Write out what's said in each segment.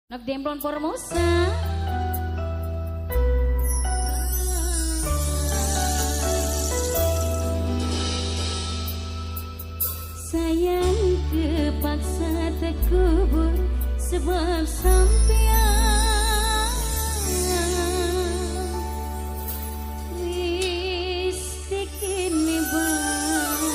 Nok Demplon Formosa. Sayang kepaksa terkubur sebab sampean wis dikini batu.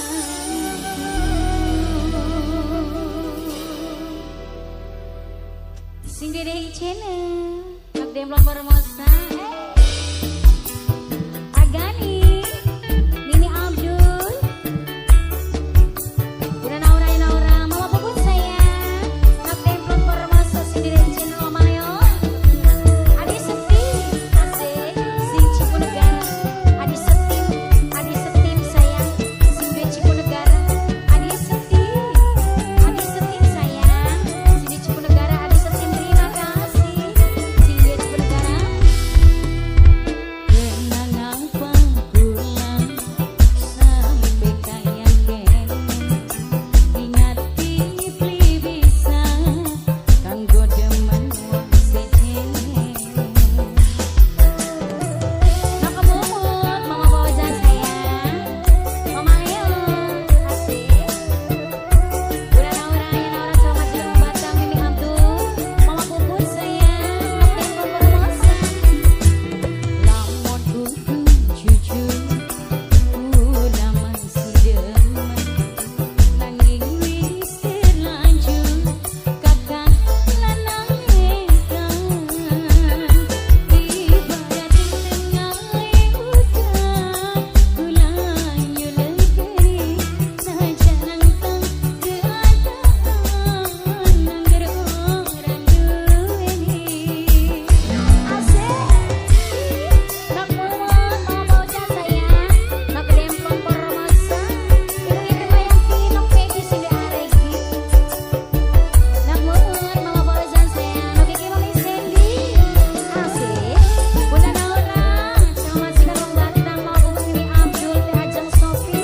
Sing dedehi channel Nok Demplon Formosa. Agani Mimi Abdul Bunda Naura Naura Mama Puput sayang Nok Demplon Formosa sing dedehi channel Mama Leo Adi Seti asik sing Cipunegara Adi Setim sayang sing duwe Cipunegara Adi Seti Setim sayang sing duwe Cipunegara Adi Setim terima kasih sing duwe Cipunegara. Kenang apa kula sampe kaya kene ingati beli bisa kanggo demen wong sejene. Nok Mumut, Mama Fauzan sayang, Mama Leo, asik. Bunda Naura, ya Naura sama Cilung Batang, Mimi Abdul, Mama Puput sayang, Nok Demplon Formosa. Lamun kudu jujur, kula masih demen, nanging wis terlanjur kakang lanang edan. Ibarat tengah udan, kula nyulegeri, najan nantang keadaan, angger ora duweni. Asik. Nok Mumut, Mama Fauzan sayang, Nok Demplon Formosa, Ibu Irmayanti, Nok Peggy sing di Aregi. Nok Mumut, Mama Fauzan sayang, Nok Kiki Mami Sandy. Asik. Bunda Naura, sama majikan Wong Batang, Mama Puput Mimi Abdul, Teh Ajeng Sofi.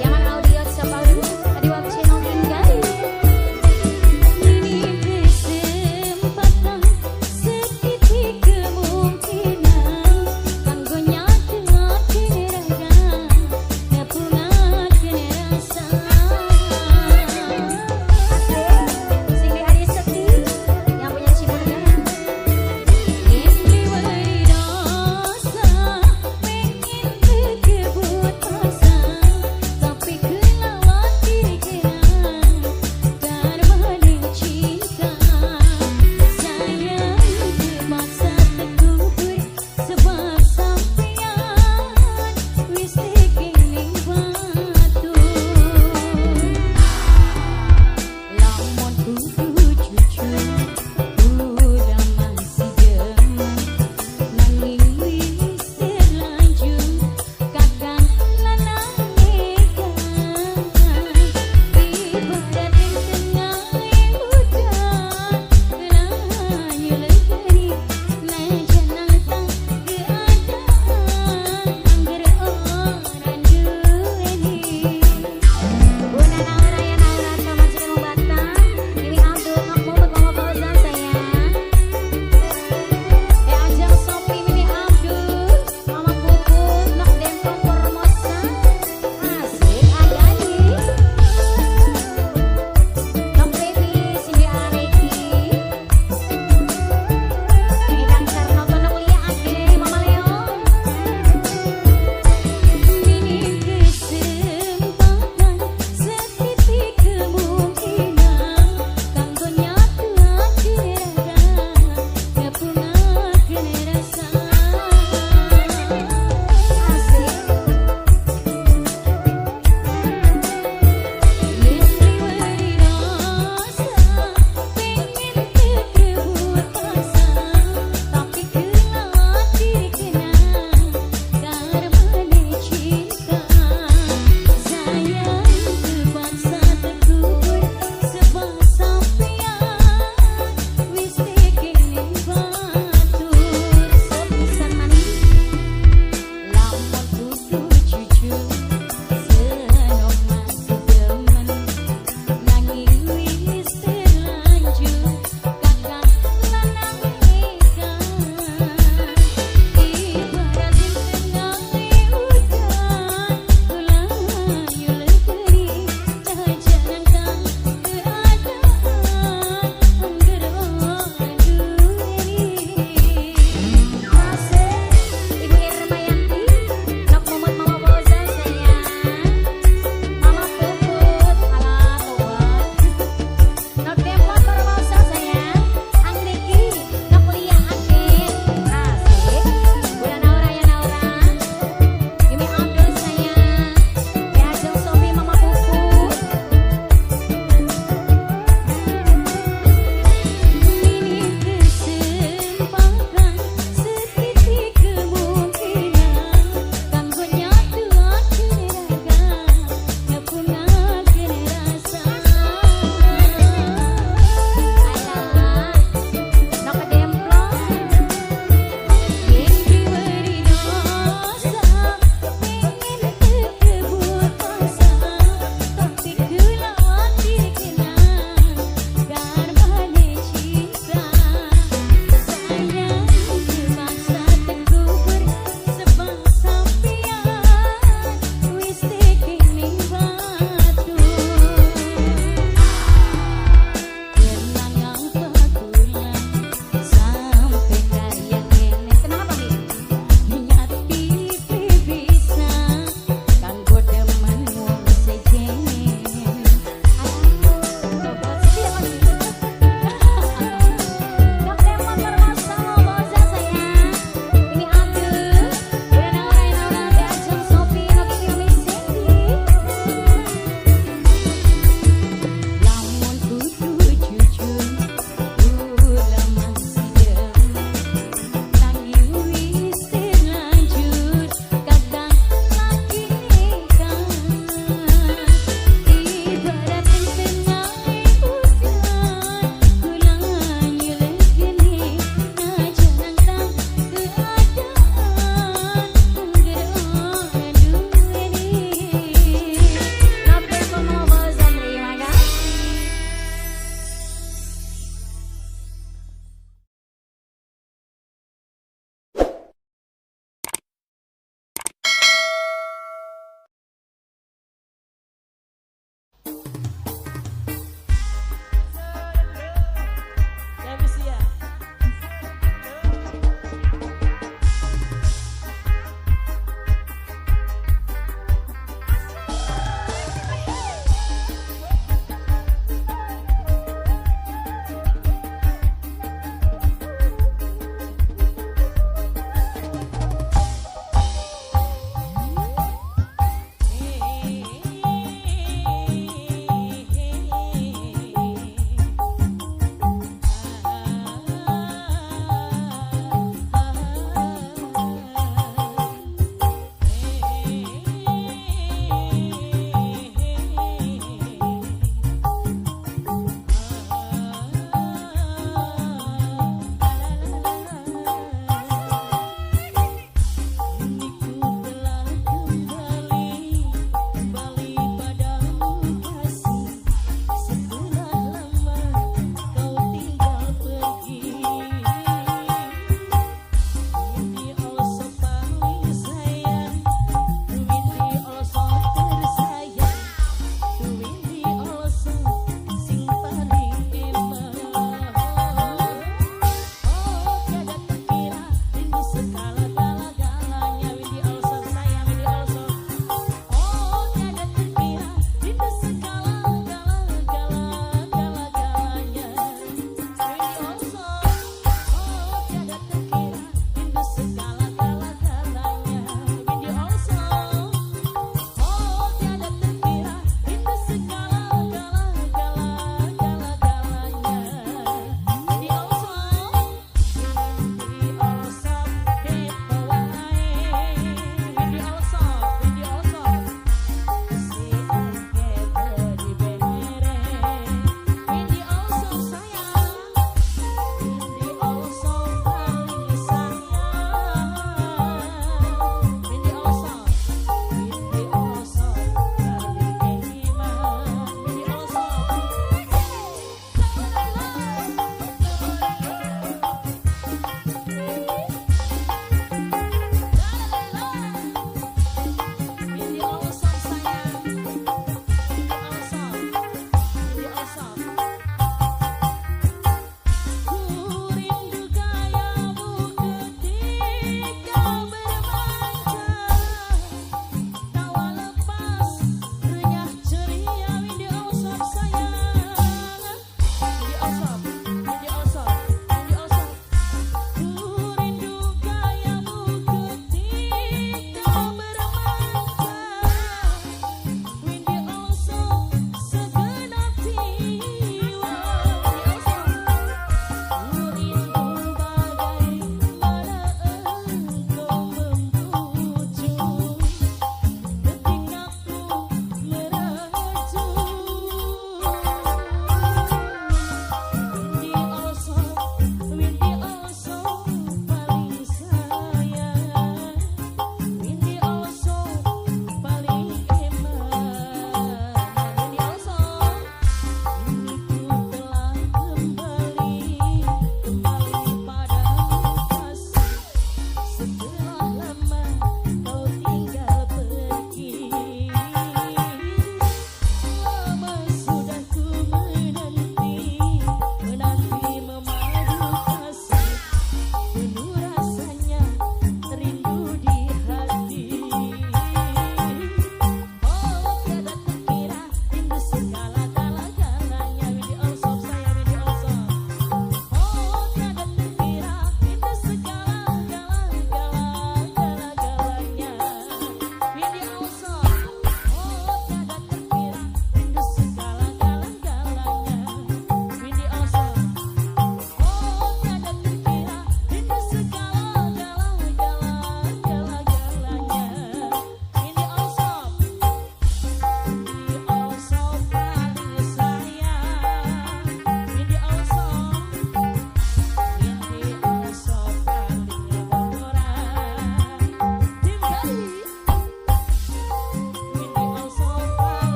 Yaman Audio Sapaudu, Adi Wab Channel Tinggal. Ini kesempatan sedikit kemungkinan kanggo nyatake raga nepungaken rasa. Asik, sing di Adi Seti yang punya Cipunegara. Yen liweri rasa pengen kekebut asa, tapi kelawatir gerang karmane cinta. Sayang terpaksa terkubur sebab sampean wis dikening batu. Lamun kudu jujur, kula masih demen, nanging wis terlanjur kakang lanang edan. Ibarat tengah udan, kula nyulegeri, najan nantang keadaan, angger ora duweni. Bunda Naura ya Naura sama Cilung Batang, Mimi Abdul, Nok Mumut, Mama Fauzan sayang. Teh Ajeng Sofi, Mimi Abdul, Mama Puput, Nok Demplon Formosa. Asik Agani.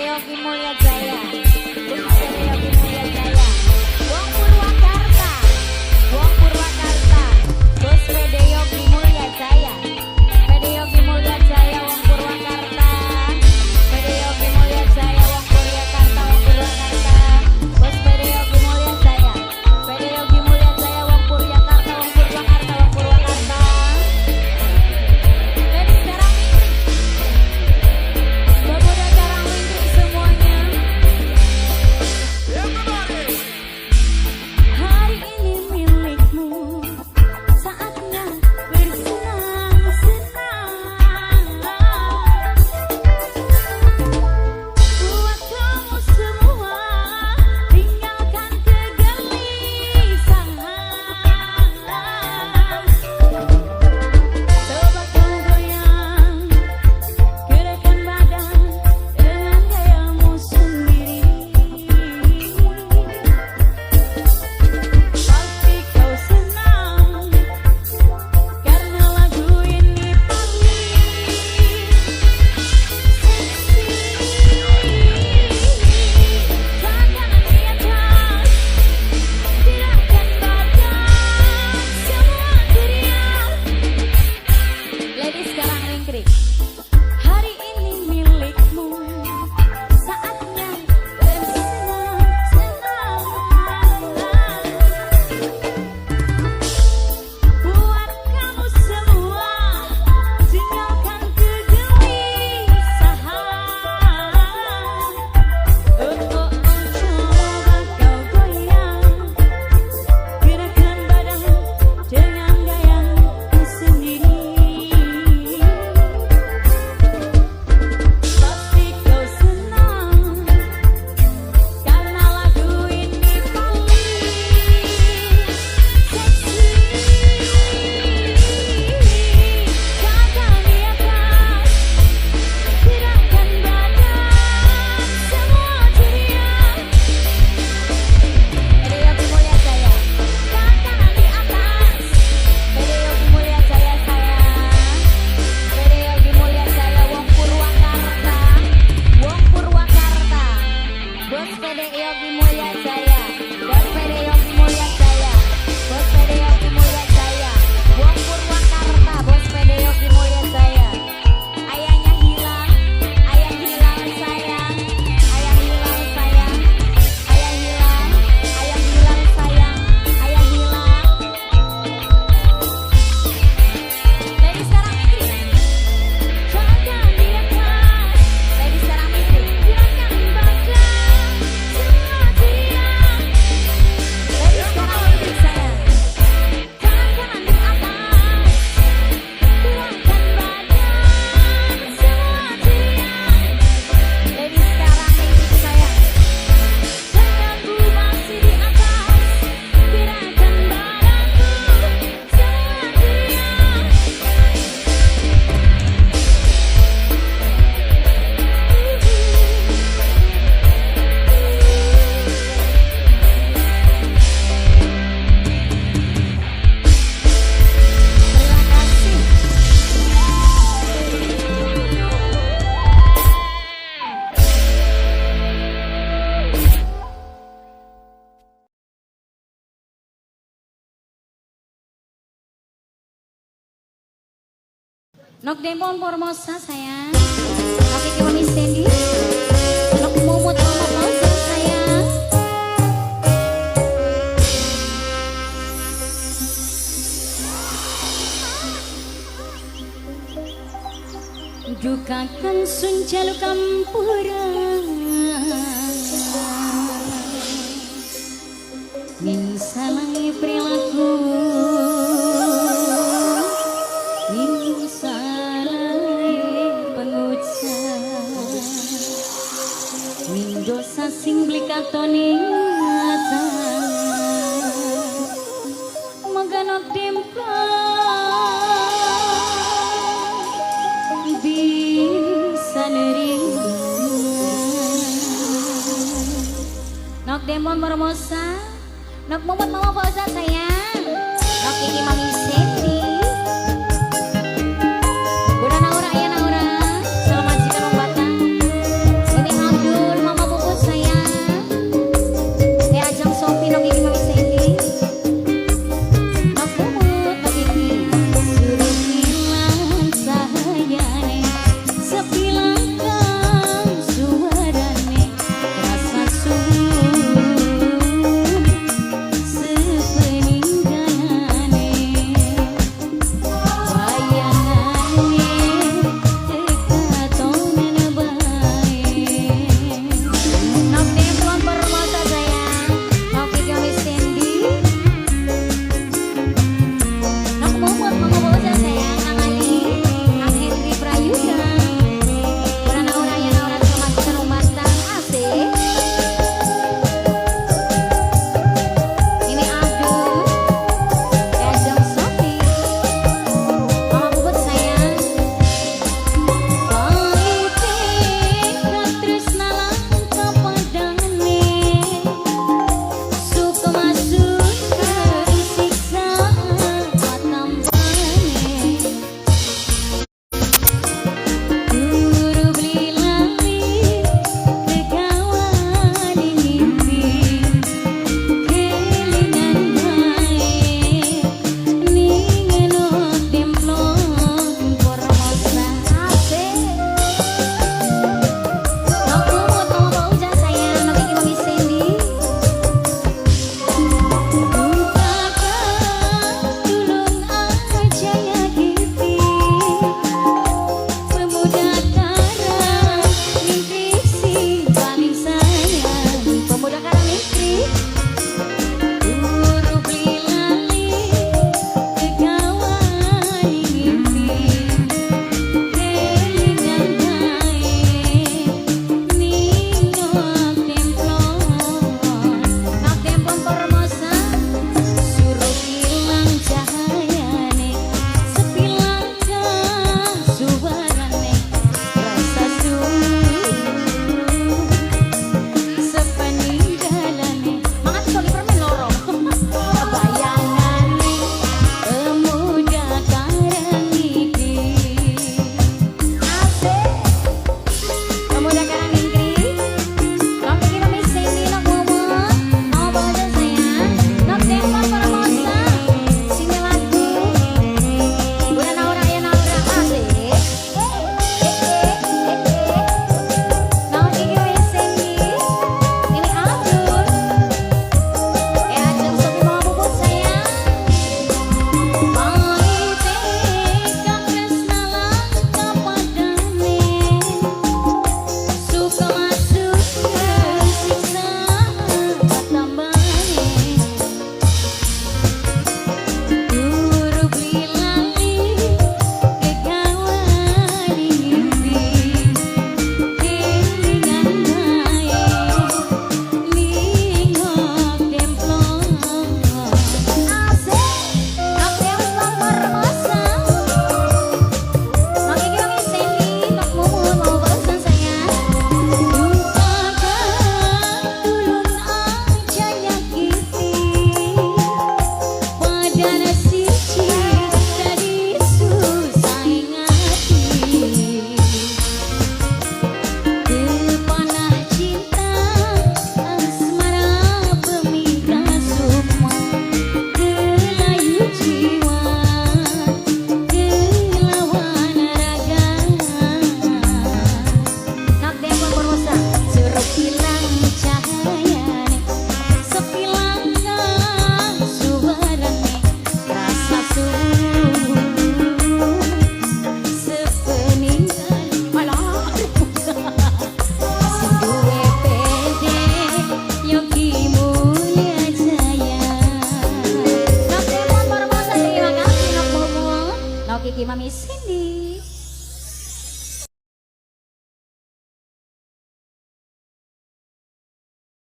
Yogi Mulya Jaya. Bos PD Yogi Mulya Jaya. Wong Purwakarta. Wong Purwakarta. Bos PD Yogi Mulya Jaya. PD Yogi Mulya Jaya Wong Purwakarta. PD Yogi Mulya Jaya Wong Purwakarta, Wong Purwakarta. Bos PD Yogi Mulya Jaya. PD Yogi Mulya Jaya Wong Purwakarta, Wong Purwakarta, Wong Purwakarta. Ladies Karang Wingkrik. Pemuda Karang Wingkrik semuanya. Everybody! Hari ini milikmu, saatnya bersenang-senang. Buat kamu semua, tinggalkan kegelisahan. Coba kau goyang, gerakan badan dengan gayamu sendiri. Pasti kau senang karena lagu ini paling seksi. Tangan di atas, gerakan badan, semua teriak. Ladies Karang Wingkrik. Hari ini milikmu, saatnya bersenang-senang. Buat kamu semua, tinggalkan kegelisahan. Oh, oh, oh, coba kau goyang, gerakan badan dengan gayamu sendiri. Pasti kau senang karena lagu ini paling seksi. Tangan di atas, gerakan badan, semua teriak. PD Yogi Mulya Jaya. Tangan di atas. PD Yogi Mulya Jaya sayang. PD Yogi Mulya Jaya Wong Purwakarta. Wong Purwakarta. Bos PD Yogi Mulya Jaya. Bos PD Yogi Mulya Jaya. Bos PD Yogi Mulya Jaya. Wong Purwakarta. Bos PD Yogi Mulya Jaya. Ayahnya hilang, ayah hilang sayang, ayah hilang sayang, ayah hilang, ayah hilang sayang, ayah hilang. Ladies Karang Wingkrik. Tangan di atas, Ladies Karang Wingkrik. Gerakan badan, semua teriak. Ladies Karang Wingkrik sayang. Tangan di atas, gerakan badan, semua teriak. Ladies Karang Wingkrik sayang. Tanganku masih di atas, gerakan badanku, semua teriak. Terima kasih. Nok Demon Formosa sayang. Oke, Mami Sandy. Nok Mumut Mama Fauzan sayang. Dukakan sun jaluk ampura. Min salai perilaku, min salai pengucap, min dosa sing beli katone ingatan. Moga nok dempa bisa nerima. Nok Demon Formosa, Nok Mumut Mama Fauzan sayang, Nok Kiki Mami Sandy.